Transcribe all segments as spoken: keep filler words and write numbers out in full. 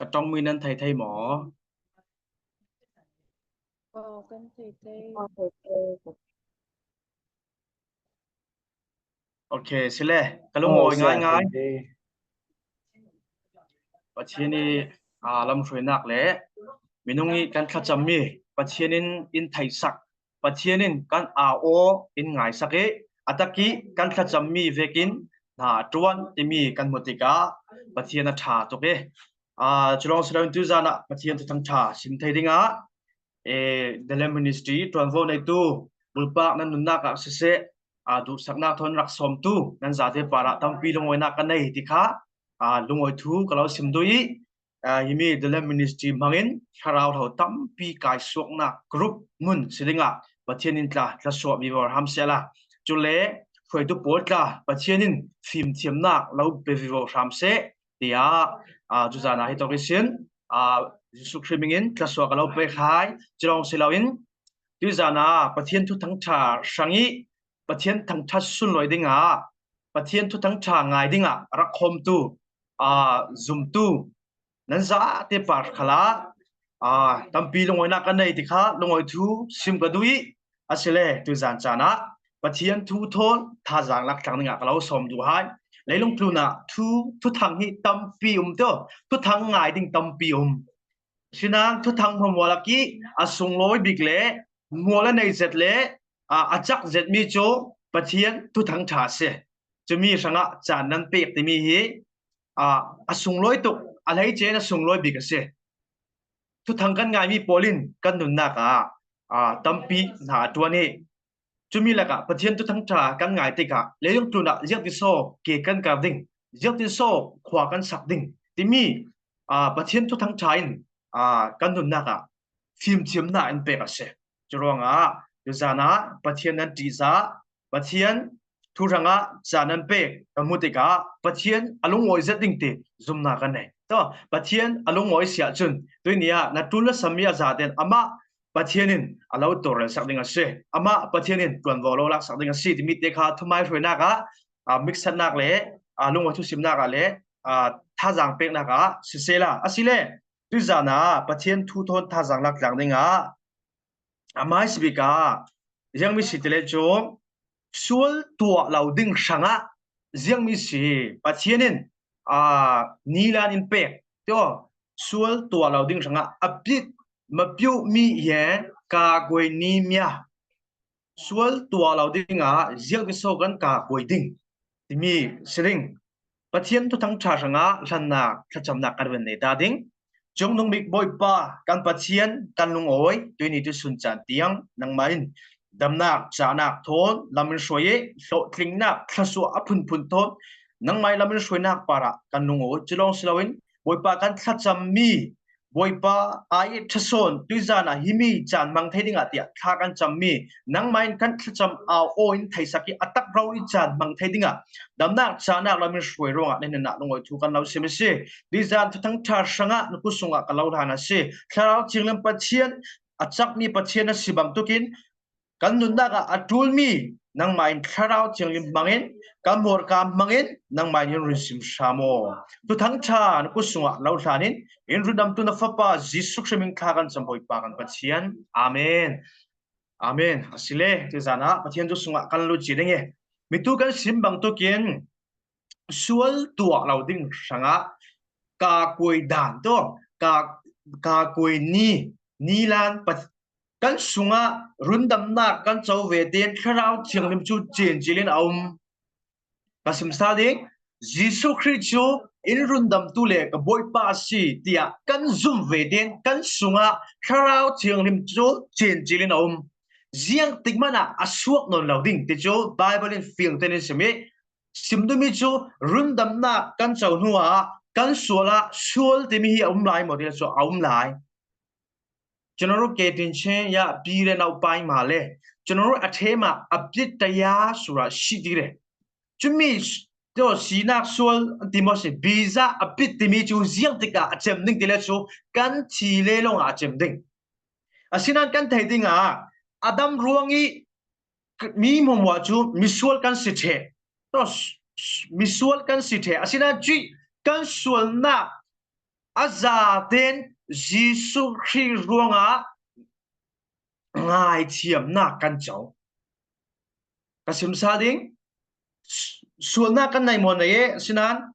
Ka ṭawngmi nan thei thei maw? Aw, kan thei thei. Ok, si le, ka lungawi ngaingai. Pathian i, aa, lamhruainak le minung i kan thlacammi, Pathian in in theihsak, Pathian in kan au aw in ngaisak i, a tak i kan thlacammi vekin hna a ṭuan timi kan hmu tikah Pathian a ṭha tuk i, aa, cu lawng si loin tuzan ah Pathian thuthang ṭha sim thei dingah, ee, The Lamb Ministry ṭuanvo neitu bulpak nan nunnak ah siseh, aa, duhsaknak thawn rak sawmtu nan zate parah tampi lungawinak ka nei ti kha, aa, lungawi thu ka lo sim duh i, aa, himi The Lamb Ministry hmangin thlarau hlo tampi kaisuaknak group hmun si dingah Pathian in tla thlasuah vivo hram sehla, cule hruaitu pawl tla Pathian in fimthiamnak lo pe vivo hram seh, tiah, aa, tuzan ah hi tawk ihsin, aa, Jesuh Khrih hmingin thlasuah ka lo pek hai. Cu lawng si loin tuzan ah Pathian thuthang ṭha hrang i Pathian thangṭhat sunlawi dingah Pathian thuthang ṭha ngai dingah rak khawmtu, aa, zumtu nan zate par khalah, aa, tampi lungawinak ka nei ti kha lungawi thu sim ka duh i, asile tuzan caan ah Pathian thu thawn thazaang lak tlang dingah ka lo sawm duh hai. Leilung tlun ah thu, thuthang hi tampi um tio, thuthang ngai ding tampi um. Sinain thuthang hmuahhmuah lak i a sunglawi bik le hmual a nei zet le, aa, a cak zetmi cu Pathian thuthang ṭha a si. Cumi hrangah caan nan pek timi hi, aa, a sunglawi tuk, a hleice in a sunglawi bik a si. Thuthang kan ngaimi pawl in kan nunnak ah, aa, tampi hna a ṭuan i, cumi lakah Pathian thuthang ṭha kan ngai tikah leilung tlun ah ziangtin so ke kan kar ding, ziangtin so khua kan sak ding timi, aa, Pathian thuthang ṭha in, aa, kan nunnak ah fimthiamnak in pek a si. Curuangah tuzan ah Pathian nan ṭihzah, Pathian thu hrangah caan nan pek ka hmu tikah Pathian a lungawi zet ding ti zumnak ka nei. Tawh, Pathian a lungawi si ahcun tuini ah na ṭul na sammi a zaten amah Pathian in a lo tawlrelsak ding a si. Amah Pathian in ṭuanvo lo laksak ding a si timi te kha thuhmaihruainak ah, aa, miksatnak le, aa, lungawi thusimnak ah le, aa, thazaang peknak ah sisehla, asile tuzan ah Pathian thu thawn thazaang lak tlang dingah a hmaisabik ah ziangmi si ti le cu sual tuah lo ding hrangah ziangmi si Pathian in, aa, nilan in pek tio, sual tuah lo ding hrangah a pit mapiu mi ye ka kuai ni mia sual tuah lo dingah ziangtin so kan ka kuai ding timi si ding. Pathian thuthang ṭha hrangah hlannak thlacamnak kan van nei ta ding. Cungnung bik Bawipa kan Pathian kan lungawi, tuini tusun caan tiang nangmah in damnak cahnak thawn lam in hruai i hlawhtlingnak thlasuah a phunphun thawn nangmah in lam in hruainak parah kan lungawi. Cu lawng si loin Bawipa kan thlacammi Bawipa, ai ṭha sawn, tuizan ah himi caan hmang thei dingah tiah thla kan cammi nangmah in kan thlacam au aw in theisak i a takro i caan hmang thei dingah damnak cahnak lam in hruai ruangah na hnenah lungawi thu kan lo sim a si. Tuizan thuthang ṭha hrangah na kut sungah ka lo hlan a si. Thlarau Thianghlim Pathian, a cakmi Pathian a si bangtukin kan nunnak ah a ṭulmi nangmah in Thlarau Thianghlim hmangin kan hmuarka hmangin nangmah in in run sim hram aw. Thuthang ṭha na kut sungah lo hlanin in rundamtu na Fapa Jesuh Khrih hming thla kan cam Bawipa kan Pathian. Amen. Amen. Asile, tuizan ah Pathian thu sungah kan lut ci ding i mitu kan sim bangtukin sual tuah lo ding hrangah ka kuai dan tawh ka, ka kuai ni, nilan pa-, kan sungah rundamnak kan co ve tein Thlarau Thianghlim cu cin cilin a um. Ka simsa ding, Jesuh Khrih cu in rundamtu le ka Bawipa a si tiah kan zumh ve tein kan sungah Thlarau Thianghlim cu cin cilin a um. Ziangtik hmanh ah a suak nawn lo ding ti cu Baibal in fiang tein in sim i, sim duhmi cu rundamnak kan co hnu ah kan sual ah sual timi hi a um lai maw ti le cu a um lai. ကျွန်တော်တို့ကယ်တင်ခြင်းရပြီးတဲ့နောက်ပိုင်းမှာလည်း ကျွန်တော်တို့အထဲမှာ အပြစ်တရားဆိုတာရှိသေးတယ်။ ကျွန်မတို့ဆီနားဆွဲတင်ဖို့ရှိပြီးသားအပြစ်တမီးကျူး ziangtik ah a cem ding ti le cu kan thi le lawng ah a cem ding. Asinain kan thei dingah Adam ruang i mi hmuahhmuah cu misual kan si ṭheh. Misual kan si ṭheh. Asinain cuih kan sualnak A zaten Jesuh Khrih ruangah ngaithiamnak kan co. Ka simsa ding, su-, sualnak kan nei maw nei e, asinan,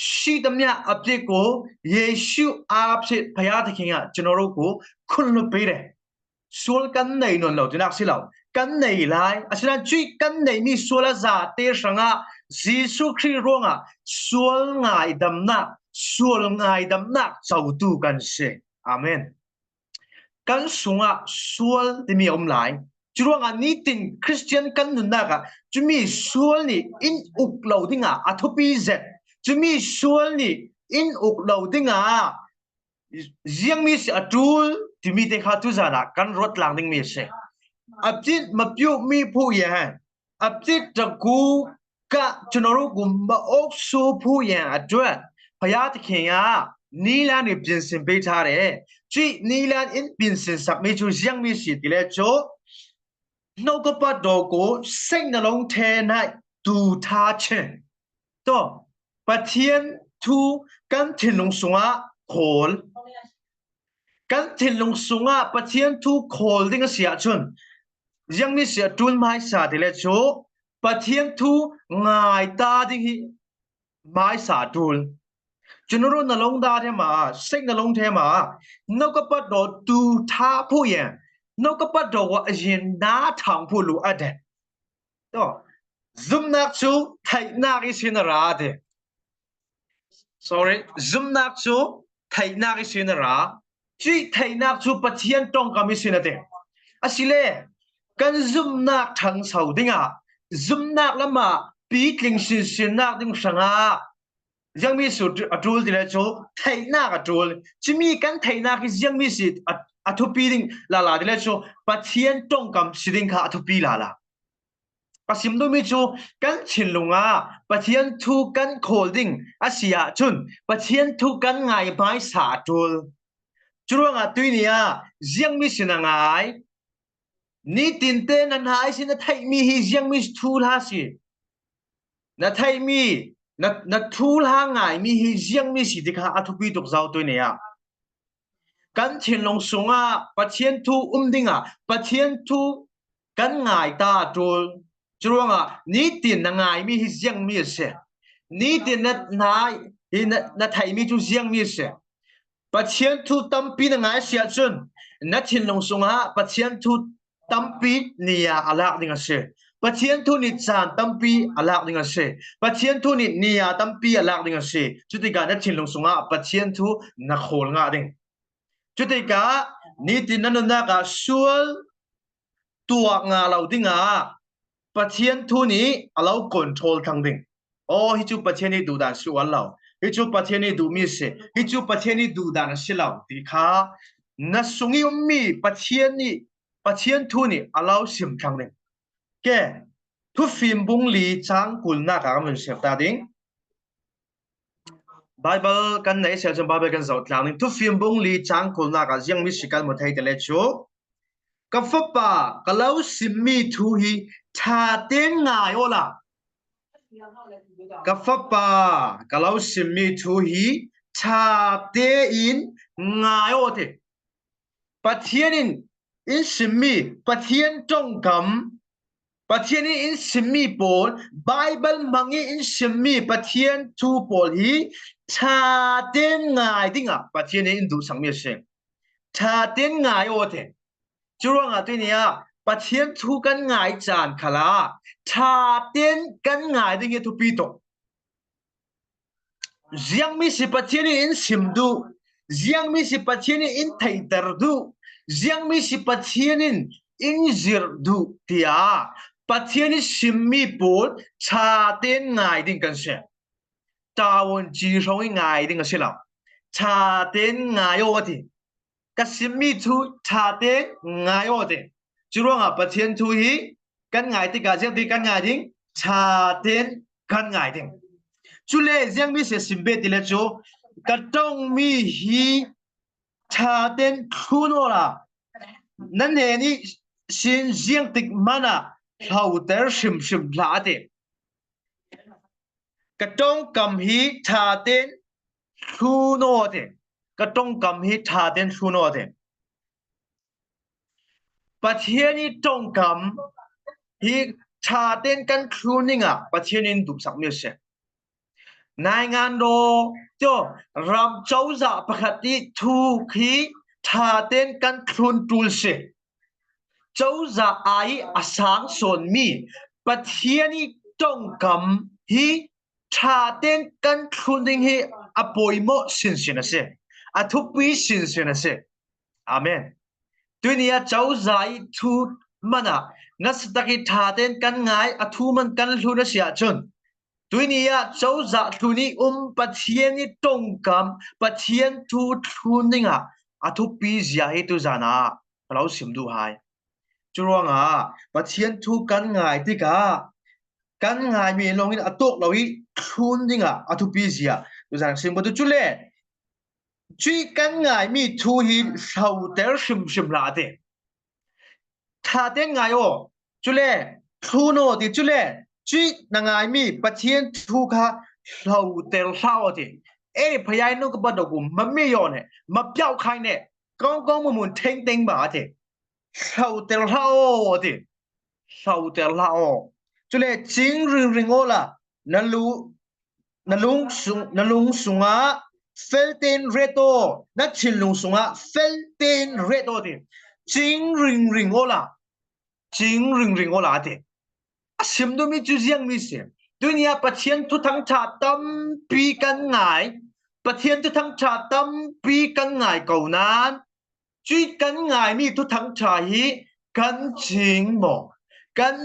ရှိသမျှအပြစ်ကို ယေရှုအားဖြင့် ဘုရားသခင်က ကျွန်တော်တို့ကို ခွင့်လွှတ်ပေးတယ်။ စွဲကမ်းနေနော်လို့ ဒီနောက်စီလောက် ကမ်းနေလိုက် အစရန်ချွေကမ်းနေမီစွဲလဇာတေရှငါ ယေရှုခရစ်ရောငါ စွဲငါဒမ်န စွဲငါဒမ်န စောက်တူကန်စေ။ အာမင်။ ကမ်းစုံငါစွဲတမီအုံးလိုက် ကျူရောငါ နီတင် ခရစ်စတန်ကမ်းနုနာက ကျူမီစွဲနီ အင်းဥကလောဒင်းငါ အထူပီဇက် ကျူမီစွဲနီ အင်းဥကလောဒင်းငါ ယင်းမီးစီအတူလ် တမီးတဲခါတူဇာနာ ကန်ရွတ်လန်းဒင်းမီးစီ အပြစ်မပြုမိဖို့ရန် အပြစ်တကူကကျွန်တော်တို့ကို မအုပ်စိုးဖို့ရန်အတွက် ဘုရားသခင်က နည်းလမ်းတွေ ပြင်ဆင်ပေးထားတယ်။ ကြည့် နည်းလမ်း ပြင်ဆင်စက်မီးချို ယင်းမီးစီ တလဲချို နှုတ်ကပတ်တော်ကို စိတ်နှလုံးထဲ၌တူထားခြင်း တော့ ပထျဉ်ထူး ကမ်းထင်လုံစွာ ခေါ် ကမ်းထင်လုံစွာ ပထျဉ်ထူး ခေါ်တဲ့ ဆရာချွန်း ယင်းမီး ဆရာတူလ် မိုင်းစာ တလဲချို ပထျဉ်ထူး ငိုင်တားတဲ့ မိုင်းစာတူလ် ကျွန်တော်တို့ နှလုံးသားထဲမှာ စိတ်နှလုံးထဲမှာ နှုတ်ကပတ်တော်တူထားဖို့ရန် နှုတ်ကပတ်တော်ကို အရင်နားထောင်ဖို့ လိုအပ်တယ်။ တော့ ယုံနာချို ထိုင်နာရီစင်ရာတဲ့ sorry ယုံနာချို ထိုင်နာရီစင်ရာ ကြည့် ထိုင်နာချို ပထျဉ်တုံးကမီစင်တဲ့ အစီလေ ကန်ယုံနာထန်းဆောက်ဒင်းငါ ယုံနာလမ ပီးကျင်းစင်စင်နာဒင်းစငါ ယင်းမီးစီအတူလ် တလဲချို ထိုင်နာအတူလ် ကျူမီး ကန်ထိုင်နာက ယင်းမီးစီ အထူပီဒင်း လာလာ တလဲချို ပထျဉ်တုံးကမ်စဒင်းခါ အထူပီလာလာ ပစိမ်ဒိုမီးချို ကန်ထျဉ်လုံငါ ပထျဉ်ထူး ကန်ခေါ်ဒင်း အစီအချွန်း ပထျဉ်ထူး ကန်ငိုင်မိုင်းစာအတူလ် ကျူရောငါ တွိုင်းနီယ ယင်းမီးစီနငိုင် နီတင်တဲ နနာအစီ နထိုင်မီးဟီ ယင်းမီးထူလါစီ နထိုင်မီး နထူလါငိုင်မီးဟီ ယင်းမီးစီ တခါ အထူပီတုကဇောတွိုင်းနီယ ကန်ထျဉ်လုံစွာ ပထျဉ်ထူး အုံးဒင်းငါ ပထျဉ်ထူး ကန်ငိုင်တားတူလ် ကျူရောငါ နီတင် နငိုင်မီးဟီ ယင်းမီးစီ နီတင် နနာ နထိုင်မီးချို ယင်းမီးစီ ပထျဉ်ထူး တမ်းပီး နငိုင် ဆရာချွန်း နထျဉ်လုံစွာ ပထျဉ်ထူး တမ်းပီး နီယ အလၢဒင်းအစီ ပထျဉ်ထူး နီတင် တမ်းပီး အလၢဒင်းအစီ ပထျဉ်ထူး နီ နီယ တမ်းပီး အလၢဒင်းအစီ ကျူတက နထျဉ်လုံစွာ ပထျဉ်ထူး နခေါ်ငါဒင်း ကျူတက နီတင် နနုနာက စွဲတူငါလဝ်ဒင်းငါ ပထျဉ်ထူး နီ အလဝ် control ထန်းဒင်း အို ဟီချို ပထျဉ်နီ ဒုဒါ စွဲလဝ် ဟီချို ပထျဉ်နီ ဒုမီးစီ ဟီချို ပထျဉ်နီ ဒုဒါ နစီလဝ် တခါ နစုံငီးအုံးမီး ပထျဉ်နီ ပထျဉ်ထူး နီ အလဝ် စိမ်ထန်းဒင်း ကဲ ထူးဖျဉ်ဘုံလီ ချၢင်းကူလ်နာက မုၼ်စီပ်တာဒင်း ဘိုင်ဘိုင် ကန်နီ ဆရာချွန်း ဘိုင်ဘိုင် ကန်ဇောက်လန်းဒင်း ထူးဖျဉ်ဘုံလီ ချၢင်းကူလ်နာက ယင်းမီးစီ ကန်မထိုင် တလဲချို ကဖပာ ကလဝ် စိမ်မီးထူးဟီ ထါတဲငိုင်အိုလါ ကဖပာ ကလဝ် စိမ်မီးထူးဟီ ထါတဲအင်း ငိုင်အိုတဲ ပထျဉ်အင်း အင်းစိမ်မီး ပထျဉ်တုံးကမ် ပထျဉ်အင်း အင်းစိမ်မီးပိုၼ် ဘိုင်ဘိုင် မငီး အင်းစိမ်မီး ပထျဉ်ထူးပိုၼ်ဟီ ထါတဲငိုင်ဒင်းငါ ပထျဉ်အင်း ဒုးသင်မီးစီ ထါတဲငိုင်အိုတဲ ကျူရောငါ တွိုင်းနီယ ပထျဉ်ထူး ကန်ငိုင်ချၢၣ်ခါလါ ထါတဲကန်ငိုင်ဒင်း အထူပီတု ယင်းမီးစီ ပထျဉ်နီ အင်းစိမ်ဒု ယင်းမီးစီ ပထျဉ်နီ အင်းထိုင်တရ်ဒု ယင်းမီးစီ ပထျဉ်နီ အင်းယိုၼ်ဒု တယ ပထျဉ်နီ စိမ်မီးပိုၼ် ထါတဲငိုင်ဒင်း ကန်စီ တာဝန်ကြီးဆောင် ငိုင်ဒင်းအစီလဝ် ထါတဲငိုင်အိုတဲ ကစိမ်မီးထူး ထါတဲငိုင်အိုတဲ ကျူရောငါ ပထျဉ်ထူးဟီ ကန်ငိုင်တက ယင်းဒင်း ကန်ငိုင်ဒင်း ထါတဲကန်ငိုင်ဒင်း ကျူလဲ ယင်းမီးစီ စိမ်ဘဲ တလဲချို ကတုံးမီးဟီ ထါတဲထူးနီၢ်လါ နနဲနီ စင်ယင်းတိကမန လဝ်တဲစိမ်စိမ်လါတဲ ကတုံးကမ်ဟီ ထါတဲထူးနီၢ်တဲ ka ṭongkam hi ṭhaten thlun aw, a ti. Pathian i ṭongkam hi ṭhaten kan thlun dingah Pathian in duhsak mi a si. Naingan raw, tio, ram cozah pakhat i thu hi ṭhaten kan thlun ṭul si. Cozah ai a sang sawn mi Pathian i ṭongkam hi ṭhaten kan thlun ding hi a pawimawh sinsin a si. A thupi sinsin a si. Amen. Tuini a cozah i thu manah nasa tak i ṭhaten kan ngai, a thu man kan thlun a si ahcun, tuini ah cozah thlun i um Pathian i ṭongkam, Pathian thu thlun dingah a thupi zia hi tuzan ah ka lo sim duh hai. Curuangah Pathian thu kan ngai tikah kan ngai mi lawngin a tawk lo i thlun dingah a thupi zia tuzan ka sim ko tu. Cule cuih kan ngai mi thu hi hloter hrimhrim hlah, a ti. Ṭhaten ngai aw, cule thlun aw, ti. Cule cuih na ngai mi Pathian thu kha hloter hlah aw, ti. Ei, phayai nu ka padok u, mami yaw ne, mapiau khai ne, kong kong mumun theng teng ba, a ti. Hloter hlah aw, a ti. Hloter hlah aw. Cule cing ringring awla na lu na lung sung, na lung sungah fel tein ret aw, na thinlung sungah fel tein ret aw, ti. Cing ringring awla, cing ringring awla, a ti. A sim duhmi cu ziangmi si. Tuini ah Pathian thuthang ṭha tampi kan ngai, Pathian thuthang ṭha tampi kan ngai ko nan, cuih kan ngaimi thuthang ṭha hi kan cing maw? Kan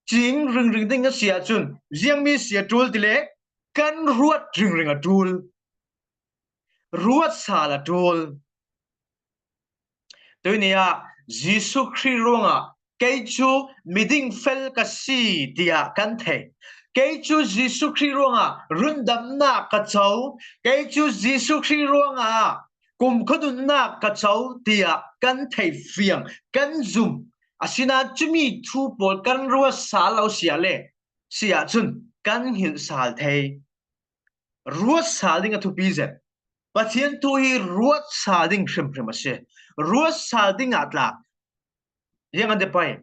cing ringring ding a si ahcun ziangmi si a ṭul ti le kan ruat ringring a ṭul. Ruat sal a ṭul. Tuini ah Jesuh Khrih ruangah kei cu miding fel ka si tiah kan thei. Kei cu Jesuh Khrih ruangah rundamnak ka co, kei cu Jesuh Khrih ruangah kumkhua nunnak ka co tiah kan thei fiang, kan zum. Asinain cumi thu pawl kan ruat sal lo si ah le, si ahcun kan hngilh sal thei. Ruat sal ding a thupi zet. Pathian thu hi ruat sal ding hrimhrim a si. Ruat sal ding ah tla, ziang an ti pei,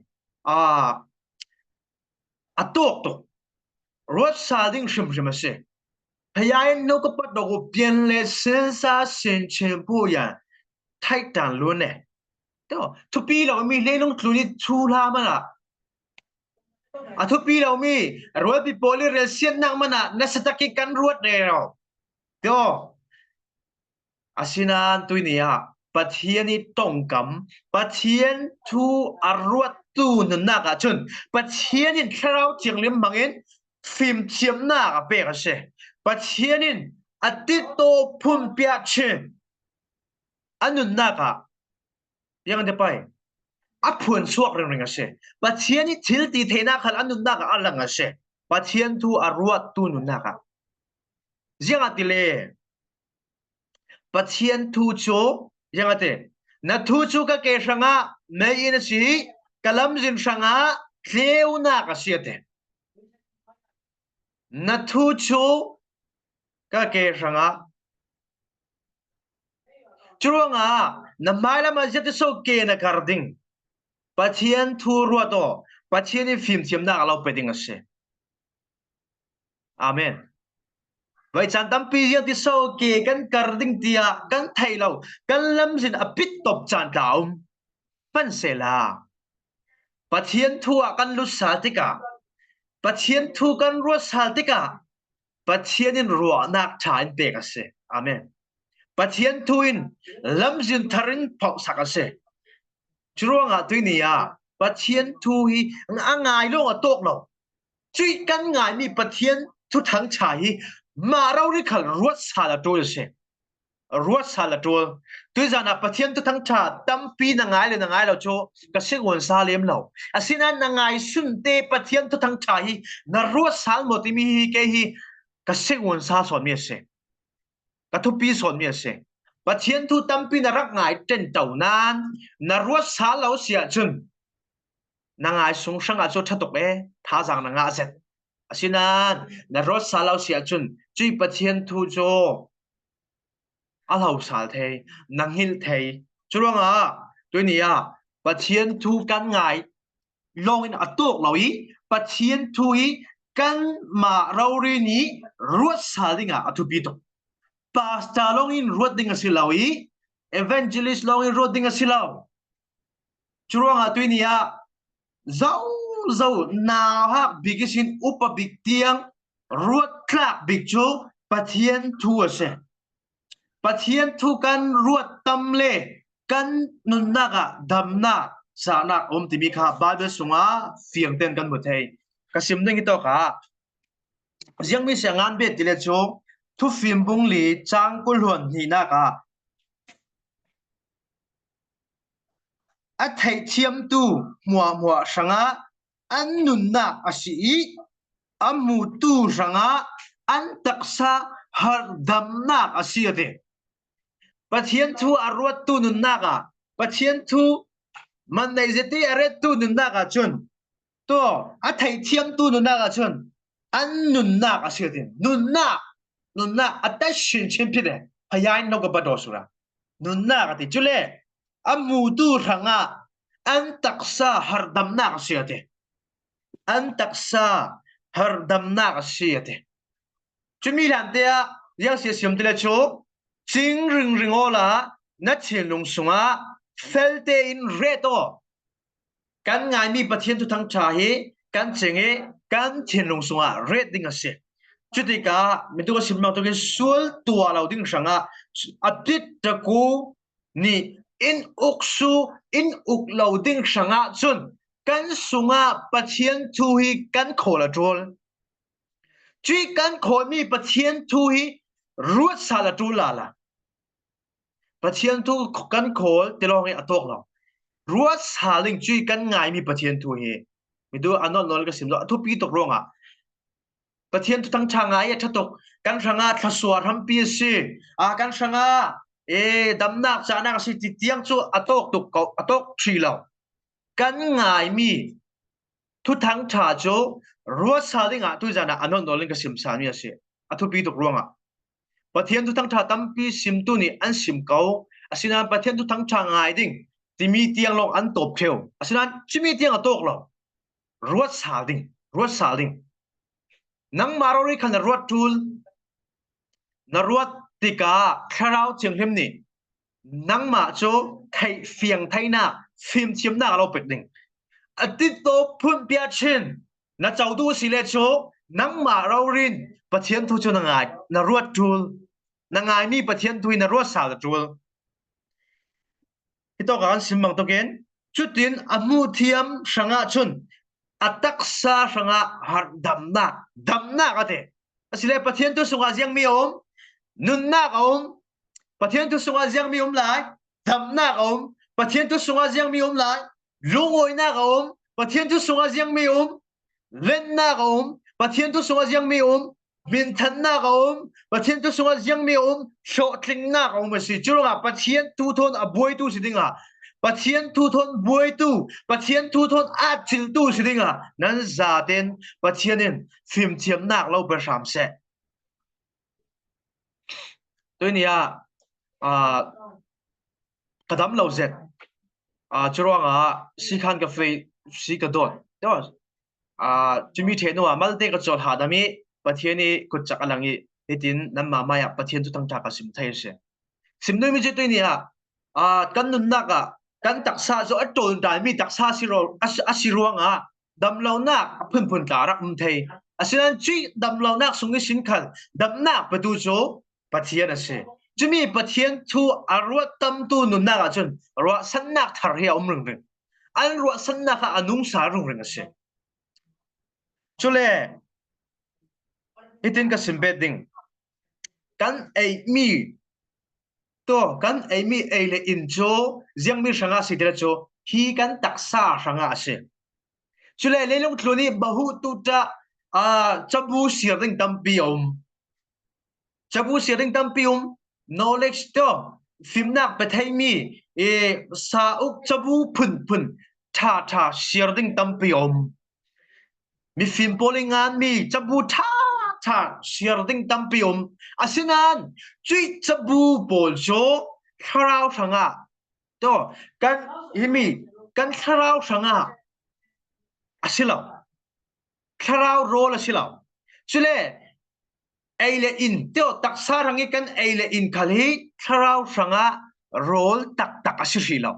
aa, a tawk tuk. Ruat sal ding hrimhrim a si. Phayai nu ka padok u pian le sinsa sin chin pu yan thai tan lu ne. Tio, thupi lo mi leilung tlun i thu hla manah, a thupi lo mi rualpi pawl i relsiatnak manah nasa tak i kan ruat rero. Tio, asinain tuini ah Pathian i ṭongkam, Pathian thu a ruattu nunnak ahcun Pathian in Thlarau Thianghlim hmangin fimthiamnak a pek a si. Pathian in a titawh phunpiah chin a nunnak ah, ziang an ti pei, a phuansuak ringring a si. Pathian i thil ti theinak khal a nunnak ah a lang a si. Pathian thu a ruattu nunnak ah. Ziangahtile Pathian thu cu, ziang a ti, na thu cu ka ke hrangah mei-inn a si i ka lamzin hrangah tleunak a si, a ti. Na thu cu ka ke hrangah. Curuangah na hmailam ah ziatin so ke na kar ding? Pathian thu ruat aw, Pathian in fimthiamnak a lo pe ding a si. Amen. Vaicaan tampi ziatin so ke kan kar ding tiah kan theih lo, kan lamzin a pittop caan tla a um. Hmansehla Pathian thu ah kan lut sal tikah, Pathian thu kan ruat sal tikah, Pathian in ruahnak ṭha in pek a si. Amen. Pathian thu in lamzin thar in phauhsak a si. Curuangah tuini ah Pathian thu hi a ngai lawng a tawk lo. Cuih kan ngaimi Pathian thuthang ṭha hi mah rori khal ruat sal a ṭul a si. Ruat sal a ṭul. Tuizan ah Pathian thuthang ṭha tampi na ngai le na ngai lo cu ka si ngun sa lem lo. Asinain na ngai sunte Pathian thuthang ṭha hi na ruat sal maw timi hi kei hi ka si ngun sa sawnmi a si. Ka thupi sawnmi a si. Pathian thu tampi na rak ngai ṭenṭo nan na ruat sal lo si ahcun na ngai sung hrangah cu ṭha tuk e, thazaang na ngah zet. Asinain na ruat sal lo si ahcun cuih Pathian thu cu a hlosal thei, na ngilh thei. Curuangah tuini ah Pathian thu kan ngai lawngin a tawk lo i, Pathian thu hi kanmah rori nih ruatsal dingah a thupi tuk. Pastor lawngin ruat ding a si lo i, evangelist lawngin ruat ding a si lo. Curuangah tuini ah zozo nauhak bik ihsin upa bik tiang ruat tlak bik cu Pathian thu a si. Pathian thu kan ruat tam le kan nunnak ah damnak, cahnak a um timi kha Baibal sungah fiangten kan hmu thei. Ka sim ding hi tawkah ziangmi si a ngan bet ti le cu Thufim bung li cang kul hluan hnihnak ah a theihthiamtu hmuahhmuah hrangah an nunnak a si i a hmutu hrangah an taksa harhdamnak a si a ti. Pathian thu a ruattu nunnak ah, Pathian thu man neih zet i a rettu nunnak ah cun, tua a theihthiamtu nunnak ah cun an nunnak a si a ti. Nunnak, nunnak a ta chinchin phit e, phayain lo ka badaw sura. Nunnak a ti. Cule a hmutu hrangah an taksa harhdamnak a si a ti. An taksa harhdamnak a si a ti. Cumi hlante ah ziang si a si um ti le cu, cing ringring awla na thinlung sungah fel tein ret aw. Kan ngaimi Pathian thuthang ṭha hi kan cing i kan thinlung sungah ret ding a si. Cutikah mituk a sim bangtuk in sual tuah lo ding hrangah a tit taku nih in uk su in uk lo ding hrangah cun kan sungah Pathian thu hi kan khawl a ṭul. Cuih kan khawlmi Pathian thu hi ruatsal a ṭul lala. Pathian thu kan khawl ti lawng hi a tawk lo. Ruatsal ding cuih kan ngaimi Pathian thu hi. Mitu a nawl nawl ka sim lo, a thupi tuk ruangah Pathian thuthang ṭha ngai a ṭha tuk. Kan hrangah thluasuah hrampi a si. A kan hrangah e damnak cahnak a si ti tiang cu a tawk tuk ko, a tawk ṭhi lo. Kan ngaimi thuthang ṭha cu ruatsal dingah tuizan ah a nawl nawl in ka sim salmi a si. A thupi tuk ruangah Pathian thuthang ṭha tampi simtu nih an sim ko. Asinain Pathian thuthang ṭha ngai ding timi tiang lawng an tawp ṭheu. Asinain cumi tiang a tawk lo. Ruatsal ding, ruatsal ding. Nangmah rori khan na ruat ṭul, na ruat tikah Thlarau Thianghlim nih nangmah cu theih fiang theinak, fimthiamnak a lo pek ding. A tito phun piah chin na co duh si le cu nangmah rori in Pathian thu cu na ngai, na ruat ṭul, na ngaimi Pathian thu hi na ruat sal ṭul. Hitawk ah kan sim bangtuk in, cutin a hmuh thiam hrangah cun a taksa hrangah harhdamnak, damnak a ti. Asile Pathian thu sungah ziangmi a um, nunnak a um, Pathian thu sungah ziangmi a um lai, damnak a um, Pathian thu sungah ziangmi a um lai, lungawinak a um, Pathian thu sungah ziangmi a um, lennak a um, Pathian thu sungah ziangmi a um, minthannak a um, Pathian thu sungah ziangmi a um, hlawhtlinnak a um a si. Curuangah Pathian thu thawn a buaitu si dingah, Pathian thu thawn buaitu, Pathian thu thawn atciltu si dingah nan zaten Pathian in fimthiamnak lo pe hram seh. Tuini ah, aa, ka dam lo zet. Aa, curuangah si khan ka fei, si ka dawt. Aa, cumi ṭheh hnuah malte ka cawlhah dam i Pathian i kutcak a lang i hitin nanmah mai ah Pathian thuthang ṭha ka sim thei a si. Sim nuimi cu tuini ah, aa, kan nunnak ah kan taksa cu a ṭawnṭaimi taksa a si ro-, a si, a si ruangah damlonak a phunphun tla a rak um thei. Asinain cuih damlonak sung ihsin khan damnak petu cu Pathian a si. Cumi Pathian thu a ruat tamtu nunnak ahcun ruahsannak thar hi a um ringring. An ruahsannak kha a nung sal ringring a si. Cule hitin ka sim bet ding. Kan eimi, tua kan eimi ei le in cu ziangmi hrangah a si ti le cu hi kan taksa hrangah a si. Cule leilung tlun i bahuh tuta, aa, cabu siar ding tampi a um. Cabu siar ding tampi um. Knowledge tua fimnak pe theimi, e, sa uk cabu phunphun ṭha ṭha siar ding tampi a um. Mifim pawl i nganmi cabu ṭha ṭha siar ding tampi um. Asinain cuih cabu pawl cu thlarau hrangah, taw, kan, himi kan thlarau hrangah a si lo. Thlarau rawl a si lo. Cule ei le in, taw, taksa hrang i kan ei le in khal hi thlarau hrangah rawl taktak a si hrih lo.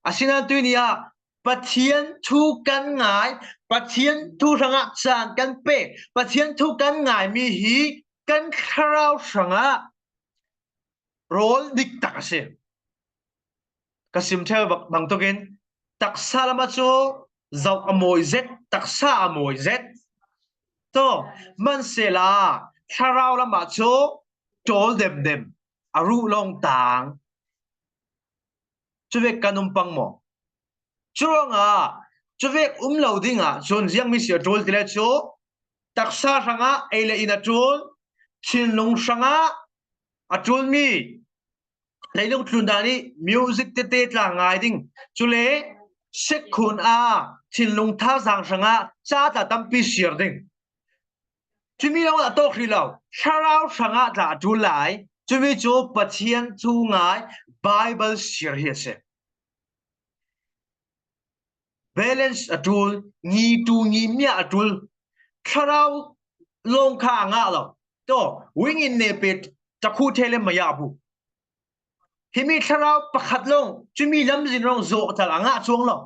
Asinain tuini ah Pathian thu kan ngai, Pathian thu hrangah caan kan pek, Pathian thu kan ngaimi hi kan thlarau hrangah rawl diktak a si. Ka sim ṭheu bang, bangtukin taksa lamah cu zoh a mawi zet, taksa a mawi zet. Taw, hmansehla thlarau lamah cu ṭawl demdem, a ruh lawng tang. Cuvek kan um pang maw? Curuangah cuvek um lo dingah cun ziangmi si a ṭul ti le cu taksa hrangah ei le in a ṭul, thinlung hrangah a ṭulmi leilung tlun dan i music tete tla ngai ding, cule sikkhun ah thinlung thazaang hrangah ca tla tampi siar ding. Cumi lawng a tawk hrih lo, thlarau hrangah tla a ṭul lai. Cumi cu Pathian thu ngai, Baibal siar hi a si. Balance a ṭul, ngitu ngimia a ṭul, thlarau lawng kha a ngah lo. Taw, wing in ne pe takhu the le maya bu. Himi thlarau pakhat lawng, cumi lamzin lawng zawhtal a ngah cuang lo.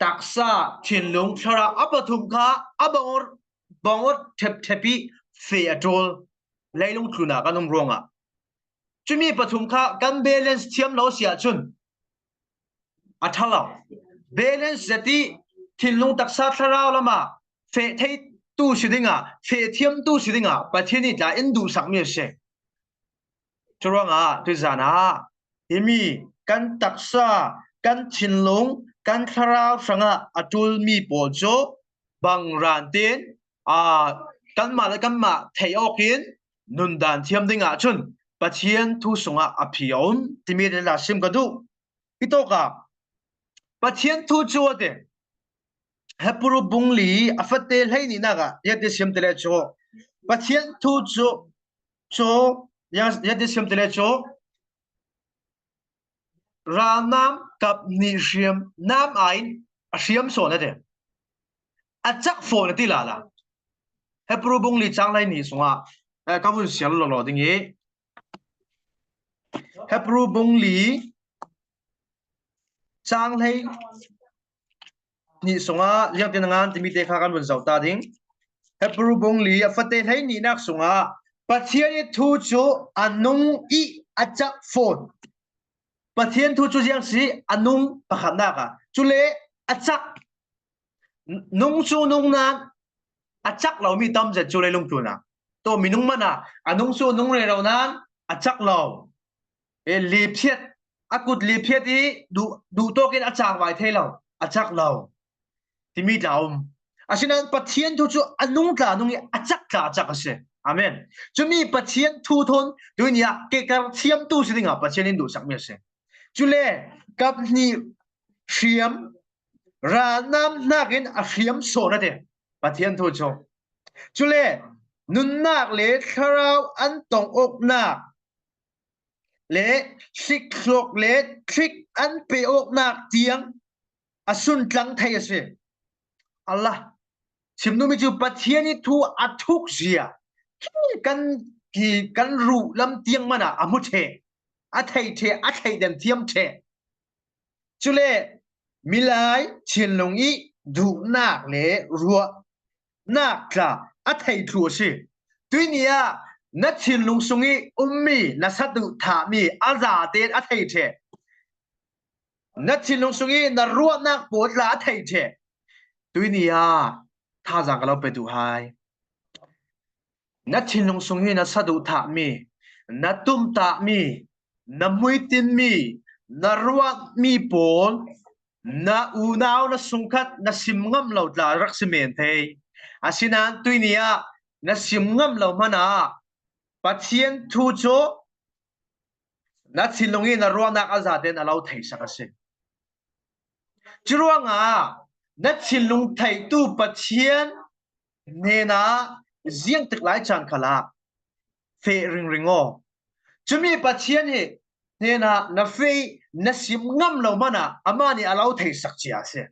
Taksa, thinlung, thlarau a pathum kha a bawngawt, bawngawt ṭhepṭhep i feh a ṭul, leilung tlunah kan um ruangah. Cumi pathum kha kan balance thiam lo si ahcun a ṭha lo. Balance zet i thinlung, taksa, thlarau lamah feh theitu si dingah, feh thiamtu si dingah Pathian nih tla in duhsakmi a si. Curuangah tuizan ah himi kan taksa, kan thinlung, kan thlarau hrangah a ṭulmi pawl cu bang rantin, aa, kanmah le kanmah theih awkin nundan thiam dingah cun Pathian thu sungah a phi a um timi te la sim ka duh. Hitawkah Pathian thu cu a ti. Hebru bung li a fate hleihnihnak ah ziate siam ti le cu Pathian thu cu, cu ziate siam ti le cu ralnam kap hnih hriam nam aiin a hriam sawn a ti. A cak fawn a ti lala. Hebru bung li cang hleihnih sungah, eh, ka vun siar lawlaw ding i Hebru bung li cang hleihnih sungah ziangtin a ngan timi te kha kan vun zoh ta ding. Hebru bung li a fate hleihnihnak sungah Pathian i thu cu a nung i a cak fawn. Pathian thu cu ziang si, a nung pakhatnak ah, cule a cak. Nung cu nung nain a cak lomi tam zet cu leilung tlun ah. Taw, minung man ah a nung cu nung rero nain a cak lo. E, liphiat, a kut liphiat i duh, duhtawk in a cangvai thei lo, a cak lo timi tla um. Asinain Pathian thu cu a nung tla nung i a cak tla a cak a si. Amen. Cumi Pathian thu thawn tuini ah kekar thiamtu si dingah Pathian in duhsakmi a si. Cule kap hnih hriam, ralnam hnakin a hriam sawn a ti, Pathian thu cu. Cule nunnak le thlarau an tong awknak le hlikhlok le thlik an pe awknak tiang a suntlang thei a si. Allah, chimnumi cu Pathian i thu a thuk zia hi kan, hi kan ruh lam tiang man ah a hmu ṭheh, a thei ṭheh, a thleidan thiam ṭheh. Cule milai thinlung i duhnak le ruahnak tla a thei thluh a si. Tuini ah na thinlung sung i ummi na saduhthahmi a zaten a thei ṭheh. Na thinlung sung i na ruahnak pawl tla a thei ṭheh. Tuini ah thazaang ka lo pe duh hai. Na thinlung sung hi na saduhthahmi, na tumtahmi, na muitinmi, na ruahmi pawl, na unau, na sungkhat, na sim ngam lo tla rak si men thei. Asinain tuini ah na sim ngam lo hmanah Pathian thu cu na thinlung i na ruahnak a zaten a lo theisak a si. Curuangah na thinlung theitu Pathian hnenah ziangtik lai caan khalah feh ringring aw. Cumi Pathian hi hnenah na feh na sim ngam lo manah amah nih a lo theisak cia a si.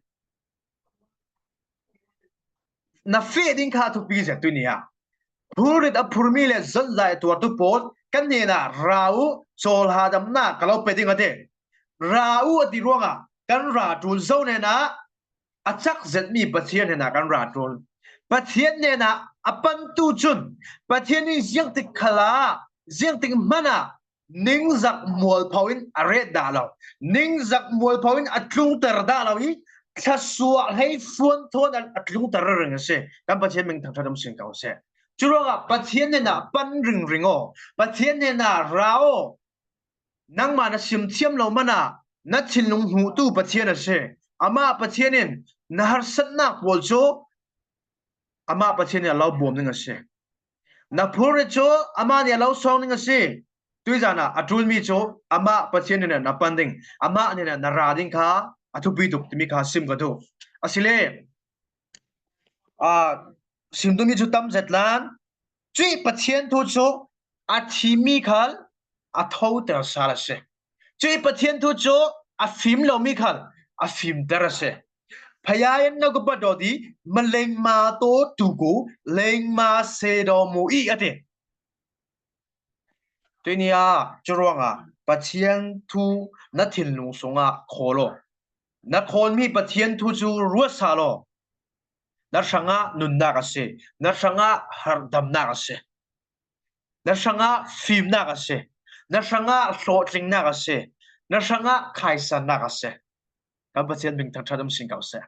Na feh ding kha a thupi zia tuni ah phurrit a phurmi le zonzai a tuartu pawl kan hnenah ra uh, cawlhadamnak ka lo pe ding a ti. Ra uh a ti ruangah kan ra ṭul zo hnenah a cak zetmi Pathian hnenah kan ra ṭul. Pathian hnenah a pantu cun Pathian in ziangtik khalah ziangtik hmanah ningzak mualpho in a ret dah lo. Ningzak mualpho in a tlungter dah lo i thlasuah hleifuan thawn a tlungter ringring a si. Kan Pathian min thangṭhat um sin ko seh. Curuangah Pathian hnenah pan ringring aw. Pathian hnenah ra aw. Nangmah na sim thiam lo manah na thinlung hmuhtu Pathian a si. Amah Pathian in na harsatnak pawl cu amah Pathian in a lo bawm ding a si. Na phurrit cu amah nih a lo sawng ding a si. Tuizan ah a ṭulmi cu amah Pathian hnenah na pan ding, amah hnenah na ra ding kha a thupi tuk timi kha sim ka duh. Asile, aa, sim duhmi cu tam zet lan, cuih Pathian thu cu a thimi khal a thoter sal a si. Cuih Pathian thu cu a fim lomi khal a fimter a si. Phaya in na kupa dawt i malengma taw tuku lengma sedaw mu i a ti. Tuini ah curuangah Pathian thu na thinlung sungah khawl aw. Na khawlmi Pathian thu cu ruat sal aw. Na hrangah nunnak a si, na hrangah harhdamnak a si, na hrangah fimnak a si, na hrangah hlawhtlinnak a si, na hrangah khaisannak a si. Kan Pathian min thangṭhat um sin ko seh.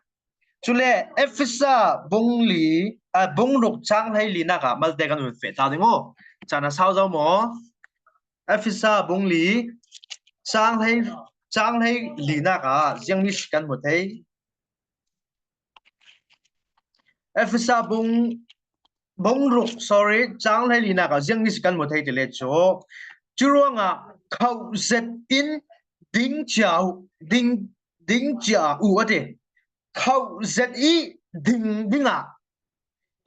Cule Efesa bung li, a, bung ruk cang hlei linak ah malte kan vun feh ta ding aw. Caan a sau zo maw? Efesa bung li cang hlei, cang hlei linak ah ziangmi si kan hmu thei. Efesa bung, bung ruk, sorry, cang hlei linak ah ziangmi si kan hmu thei ti le cu, curuangah khoh zet in ding cia uh, ding, ding cia uh a ti. Khoh zet i ding dingah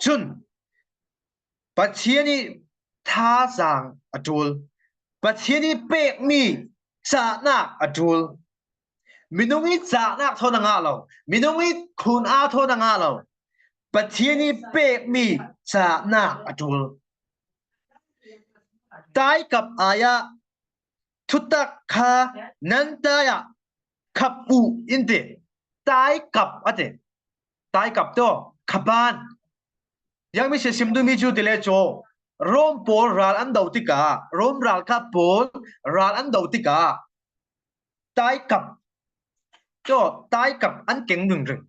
cun Pathian i thazaang a ṭul. Pathian i pekmi cahnak a ṭul. Minung i cahnak thawn a ngah lo. Minung i khun aa thawn a ngah lo. Pathian i pekmi cahnak a ṭul. Taikap ai ah thutak kha nan tai ah khap uh in ti. Taikap a ti. Taikap tawh khapan. Ziangmi si sim duhmi cu ti le cu Rom pawl ral an do tikah, Rom ralkap pawl ral an do tikah taikap tawh taikap an keng ringring.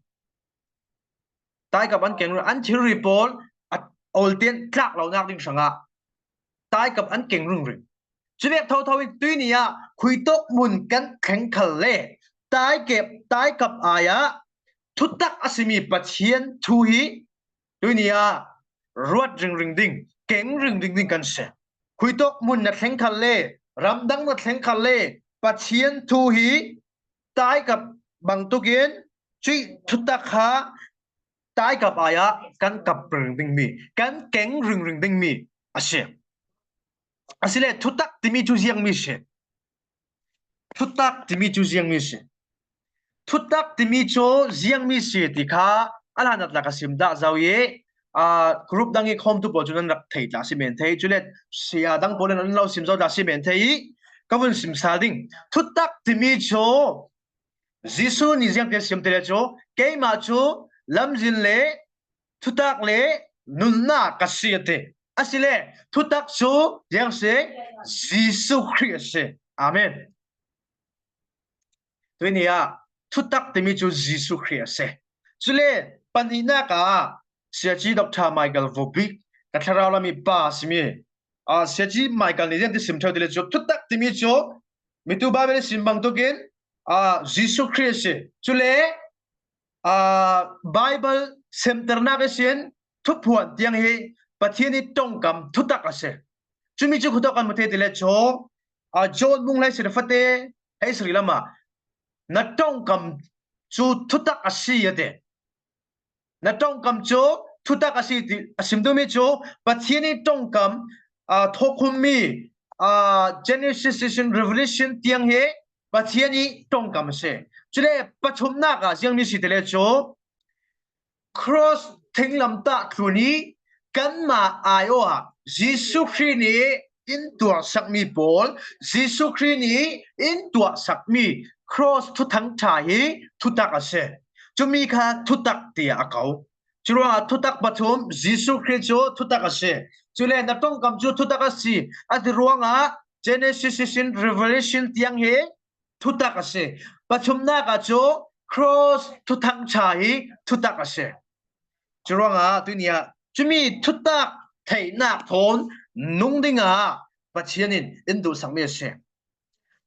Taikap an keng ringring. An thilri pawl a olten tlak lonak ding hrangah taikap an keng ringring. Cuvek thotho in tuini ah khuitawk mun kan thleng khal le taikep, taikap ai ah thutak a simi Pathian thu hi tuini ah ruat ringring ding, keng ringring ding kan si. Khuitawk mun na thleng khal le ramdang na thleng khal le Pathian thu hi taikap bangtukin cuih thutak kha taikap ai ah kan kap ringring dingmi, kan keng ringring dingmi a si. Asile thutak timi cu ziangmi si? Thutak timi cu ziangmi si? Thutak timi cu ziangmi si ti kha a hlanat lak a sim dah zo i, aa, group dang i khawmtu pawl cu nan rak thei tla si men thei. Cule sia dang pawl in an lo sim zo tla si men thei i ka vun sim sal ding. Thutak timi cu Jesuh nih ziangtin sim ti le cu, keimah cu lamzin le thutak le nunnak ka si a ti. Asile thutak cu ziang si? Jesuh Khrih a si. Amen. Tuini ah thutak timi cu Jesuh Khrih a si. Cule pahnihnak ah Siaci Doctor Michael Vobik, ka thlarau lam i pa a simi, aa, Siaci Michael nih ziangtin sim ṭheu ti le cu thutak timi cu mitu Baibal i sim bangtukin, aa, Jesuh Khrih a si. Cule, aa, Baibal semternak ihsin thuphuan tiang hi Pathian i ṭongkam thutak a si. Cumi cu khuatawk kan hmu thei ti le cu, aa, John bung hleisarih fate hleisarih lamah na ṭongkam cu thutak a si a ti. Na ṭongkam cu thutak a si ti a sim duhmi cu Pathian i ṭongkam, aa, thawkhummi, aa, Genesis ihsin Revelation tiang hi Pathian i ṭongkam a si. Cule pathumnak ah ziangmi si ti le cu, cross thinglamtah tlun i kanmah aiawh ah Jesuh Khrih nih in tuahsakmi pawl, Jesuh Khrih nih in tuahsakmi cross thuthang ṭha hi thutak a si. Cumi kha thutak tiah a ko. Curuangah thutak pathum Jesuh Khrih cu thutak a si. Cule na ṭongkam cu thutak a si. A ti ruangah Genesis ihsin Revelation tiang hi thutak a si. Pathumnak ah cu cross thuthang ṭha hi thutak a si. Curuangah tuini ah cumi thutak theihnak thawn nung dingah Pathian in in duhsakmi a si.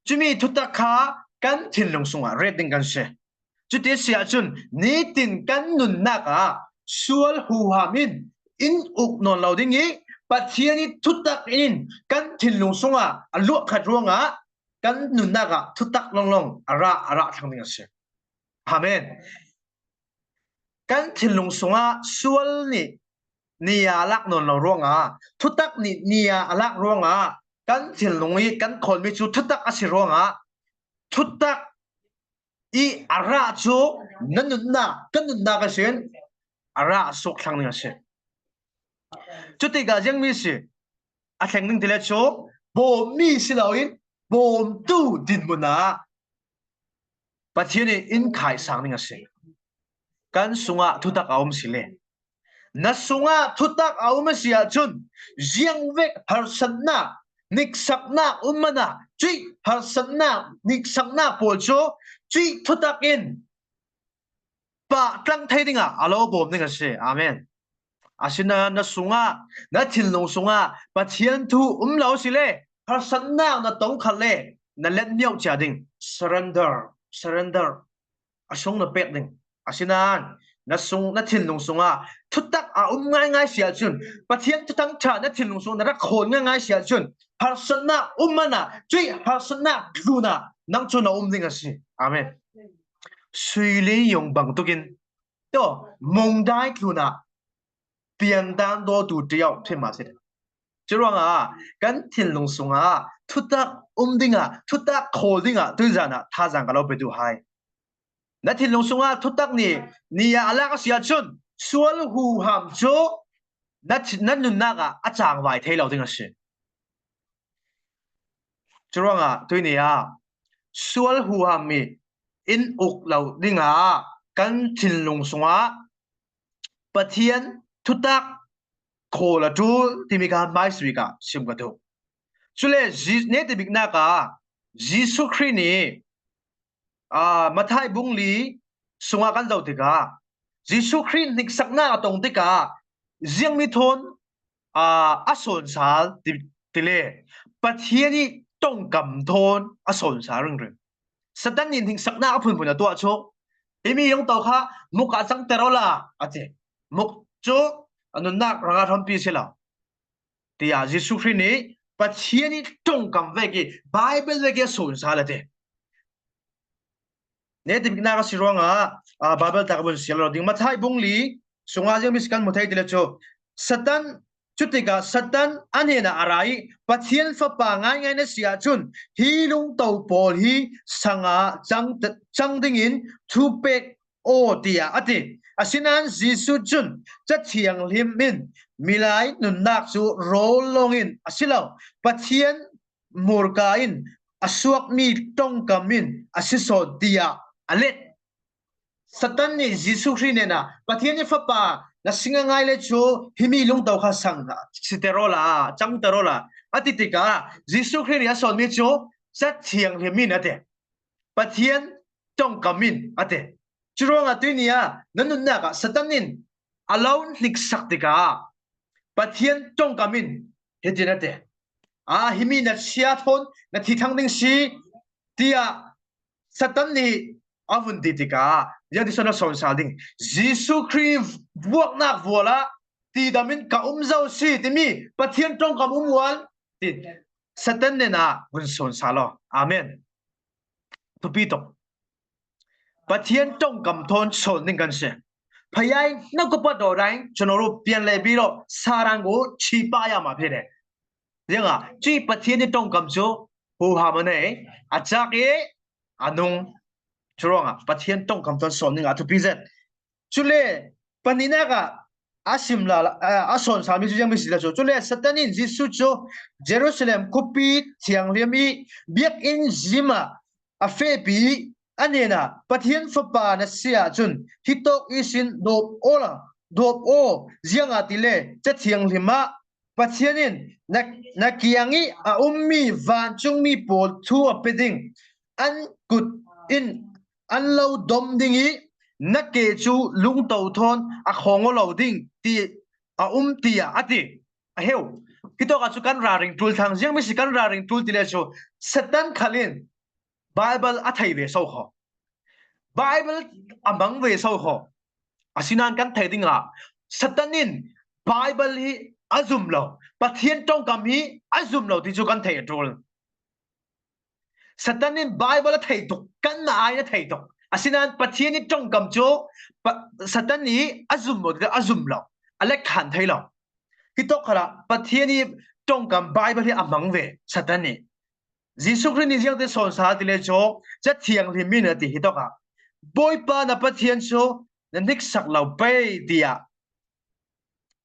Cumi thutak kha kan thinlung sungah ret ding kan si. Cuti a si ahcun nitin kan nunnak ah sual huham in in uk nawn lo ding i Pathian i thutak in kan thinlung sungah a luahkhat ruangah kan nunnak ah thutak lawnglawng a rah, a rah thlang ding a si. Amen. Kan thinlung sungah sual nih ni a lak nawn lo ruangah, thutak nih ni a lak ruangah, kan thinlung i kan khawnmi cu thutak a si ruangah, thutak i a rah cu na nunnak, ka nunnak a sin a rah a suk thlang ding a si. Cutikah ziangmi si a thleng ding ti le cu, bawmmi si loin bawmtu dinhmun ah Pathian in in khaisang ding a si. Kan sungah thutak a um si le, na sungah thutak a um a si ahcun, ziangvek harsatnak, hniksaknak um mana, cuih harsatnak, hniksaknak pawl cu cuih thutak in pah tlang thei dingah a lo bawm ding a si. Amen. Asinain na sungah, na thinlung sungah Pathian thu um lo si le, harsatnak na tong khat le na let mioh cia ding. Surrender, surrender. A sung na pek ding. Asinain na sung, na thinlung sungah thutak a um ngaingai si ahcun, Pathian thuthang ṭha na thinlung sungah na rak khawn ngaingai si ahcun, harsatnak um mana, cuih harsatnak tlunah nang cu na um ding a si. Amen. Suili yong bangtukin, to, mungdai tlunah piandan dawtu ṭiau ṭhim a si. Curuangah kan thinlung sungah thutak um dingah, thutak khawl dingah tuizan ah thazaang ka lo pe duh hai. Na thinlung sungah thutak nih ni ah a lak a si ahcun, sual huham cu na thi-, na nunnak ah a cangvai thei lo ding a si. Curuangah tuini ah sual huham i in uk lo dingah kan thinlung sungah Pathian thutak khawl a ṭul timi kha hmaisabik ah sim ka duh. Cule Ji-, netabiknak ah Jesuh Khrih nih, aa, Matthai bung li sungah kan zoh tikah, Jesuh Khrih hniksaknak a tong tikah ziangmi thawn, aa, a sawn sal ti, ti le Pathian i ṭongkam thawn a sawn sal ringring. Satan nih hniksaknak a phunphun a tuah cu, himi lungto kha muk ah cangter awla a ti. Muk cu a nunnak ranga hrampi si lo, tiah Jesuh Khrih nih Pathian i ṭongkam vek i Baibal vek i a sawn sal a ti. Netabiknak a si ruangah, aa, Baibal tak a vun siar lo ding. Matthai bung li sungah ziangmi si kan hmu thei ti le cu, Satan, cutikah Satan a hnenah a ra i, Pathian Fapa ngaingai na si ahcun, hi lungto pawl hi sang ah cang, cang dingin thupek aw, tiah a ti. Asinain Jesuh cun, Ca Thianghlim in milai nunnak cu rawl lawngin a si lo, Pathian hmurka in a suakmi ṭongkam in a si sawn, tiah a let. Satan nih Jesuh Khrih hnenah, Pathian i Fapa na si ngaingai le cu himi lungto kha sang, siter awla, cangter awla, a ti tikah Jesuh Khrih nih a sawnmi cu Ca Thianghlim in a ti. Pathian ṭongkam in a ti. Curuangah tuini ah na nunnak ah Satan in a lo hniksak tikah Pathian ṭongkam in hitin a ti. Aa, himi na chia thawn na thi thang ding si, tiah Satan nih a vun ti tikah, ziang ti sawn a sawn sal ding. Jesuh Khrih vuaknak vual ah tidam in ka um zo si timi Pathian ṭongkam um uan, ti Satan hnenah vun sawn sal aw. Amen. Thupi tuk. Pathian ṭongkam thawn sawn ding kan si. พยายามนะก็ปะดอได้ชนรูปเปลี่ยนเลยพี่เราสารังกูชีปายามาพี่เลยยังอ่ะจีปะเทียนนี่ต้องกำจูหูหามันเองอาจารย์เออนุงช่วงอ่ะปะเทียนต้องกำตอนสอนนึงอ่ะทุกปีเสร็จจุเลปนินากะอาสิมลาอาสอนสามีสุยังมีสิลาจูจุเลสตันนินจิสุจูเยรูซาเล็มคุปีเทียงเลียมีเบียกอินจิมา a fehpi a nena Pathian Fapa na si ahcun hi tawk ihsin dawp awla dawp aw, ziangahtile Ca Thianghlim ah Pathian in na, na kiang ih a ummi vancungmi pawl thu a pe ding, an kut in an lo dom ding ih na ke cu lungto thawn a khawng aw lo ding ti a um tiah a ti. A heu. Hitawk ah cu kan ralring ṭul thlang ziangmi si kan ralring ṭul ti le cu Satan khal in Bible a thei ve so kho. Bible a mang ve so kho. Asinain kan thei dingah Satan in Bible hi a zum lo, Pathian ṭongkam hi a zum lo ti cu kan thei a ṭul. Satan in Bible a thei tuk, kanmah ai a thei tuk. Asinain Pathian i ṭongkam cu Satan i a zum lo, a zum lo, a lekkhan thei lo. Hitawk khalah Pathian i ṭongkam Bible hi a hmang ve Satan i. Jesuh Khrih nih ziangtin sawn sal ti le cu Ca Thianghlim in a ti hitawk ah Bawipa na Pathian cu na hniksak lo pei tiah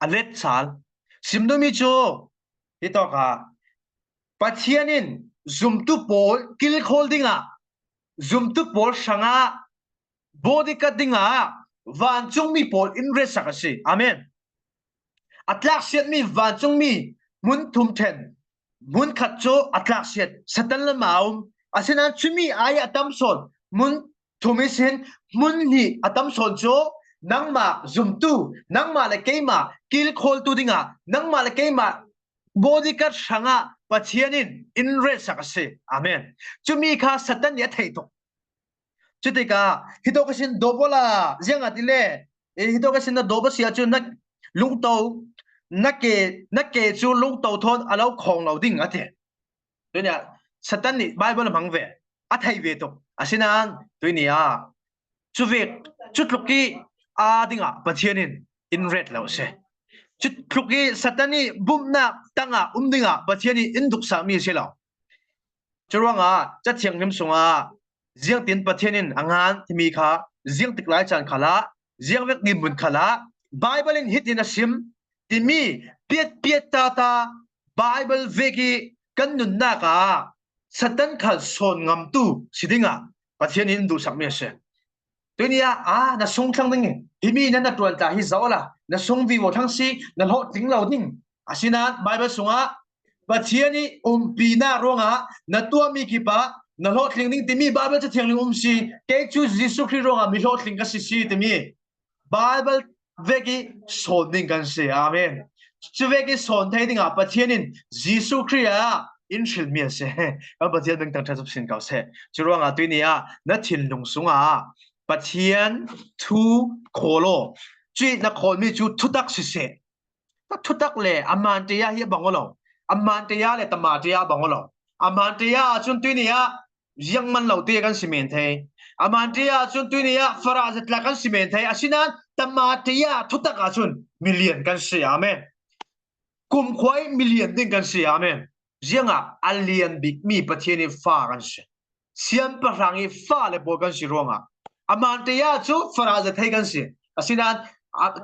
a let sal. Simdumi cu hitawk ah Pathian in zumtu pawl kilkhawl dingah, zumtu pawl hrangah bodyguard dingah vancungmi pawl in retsak a si. Amen. A tlaksiatmi vancungmi hmun thum ṭhen, hmun khat cu a tlaksiat Satan lamah a um. Asinain cumi ai a tam sawn hmun thum ihsin hmun hnih a tam sawn cu nangmah zumtu, nangmah le keimah kilkhawltu dingah nangmah le keimah bodyguard hrangah Pathian in in retsak a si. Amen. Cumi kha Satan nih a thei tuk. Cutikah hitawk ihsin dawp awla ziangahtile hitawk ihsin na dawp a si ahcun na lungto na ke na ke cu lungto thawn a lo khawng lo ding a ti. Tuini ah Satan nih Bible a hmang ve, a thei ve tuk. Asinain tuini ah cuvek cutluk ih aa dingah Pathian in in ret lo a si. Cutluk ih Satan ih bumhnak tangah um dingah Pathian ih in duhsakmi a si lo. Curuangah Ca Thianghlim sungah ziangtin Pathian in a ngan timi kha ziangtik lai caan khalah ziangvek dinhmun khalah Bible in hitin a sim timi piatpiat tata Bible vek ih kan nunnak ah Satan khal sawn ngamtu si dingah Pathian in in duhsakmi a si. Tuini ah, ah, na sung thlang ding, himi nan na ṭuan tla hi zoh awla na sung vivo thlang si, na hlawhtling lo ding. Asinain Bible sungah Pathian ih umpinak ruangah na tuahmi kipah na hlawhtling ding timi Bible Ca Thianghlim um si, kei cu Jesuh Khrih ruangah mi hlawhtling ka si si timi Bible vek ih sawn ding kan si. Amen. Cuvek ih sawn thei dingah Pathian in Jesuh Khrih ah in hrilmi a si. Kan Pathian bengtang ṭha tuk sin ko seh. Curuangah tuini ah na thinlung sungah Pathian thu khawl aw. Cuih na khawlmi cu thutak siseh. Thutak le a man ṭaya hi a bang aw lo. A man ṭaya le tama ṭaya a bang aw lo. A man ṭaya ahcun tuini ah ziangman lo te kan si men thei. A man ṭaya ahcun tuini ah farah zetlak kan si men thei. Asinain tama ṭaya thutak ahcun milian kan si. Amen. Kumkhua ih milian ding kan si. Amen. Ziangah a lian bikmi Pathian ih fa kan si. Siangpahrang ih fale pawl kan si ruangah a man ṭaya cu farah zet thei kan si. Asinain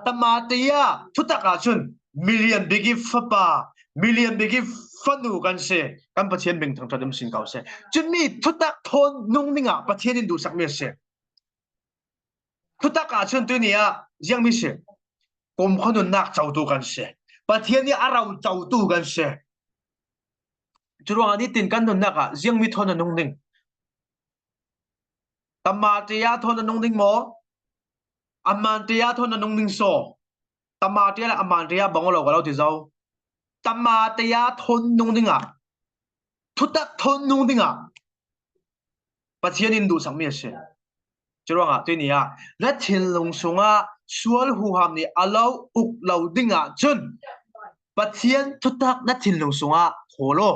tama ṭaya thutak ahcun milian bik ih fapa, milian bik ih fanu kan si. Kan Pathian bengtang ṭhat um sin ko seh. Cumi thutak thawn nung dingah Pathian in duhsakmi a si. Thutak ahcun tuini ah ziangmi si. Kumkhua nunnak cotu kan si. Pathian ih a ro cotu kan si. Curuangah nitin kan nunnak ah ziangmi thawn na nung ding? Tama ṭaya thawn na nung ding maw? A man ṭaya thawn na nung ding saw? Tama ṭaya le a man ṭaya bang aw lo ka lo ti zo. Tama ṭaya thawn nung dingah, thutak thawn nung dingah Pathian in duhsakmi a si. Curuangah tuini ah na thinlung sungah sual huham nih a lo uk lo dingah cun Pathian thutak na thinlung sungah khawl aw.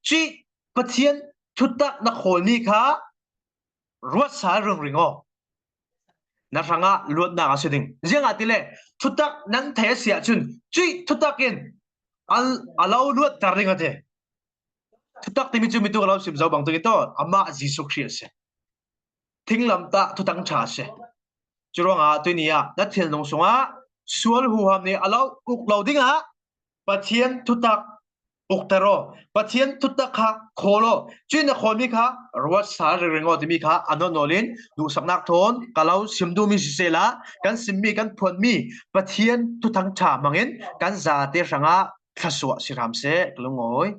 Cuih Pathian thutak na khawlmi kha ruat sal ringring aw. na hrangah luatnak a si ding. Ziangahtile thutak nan theih a si ahcun cuih thutak in a, a lo luatter ding a ti. Thutak timi cu mi tu ka lo sim zo bangtuk in tawh amah Jesuh Khrih a si. Thinglamtah thuthang ṭha a si. Curuangah tuini ah na thinlung sungah sual huham nih a lo uk lo dingah Pathian thutak ukter aw, Pathian thutak kha khawl aw, cuih na khawlmi kha ruat sal ringring aw timi kha a nawtnawl in duhsaknak thawn ka lo sim duhmi sisehla, kan simmi, kan phuanmi Pathian thuthang ṭha hmangin kan zate hrangah thlasuah si hram seh, ka lungawi.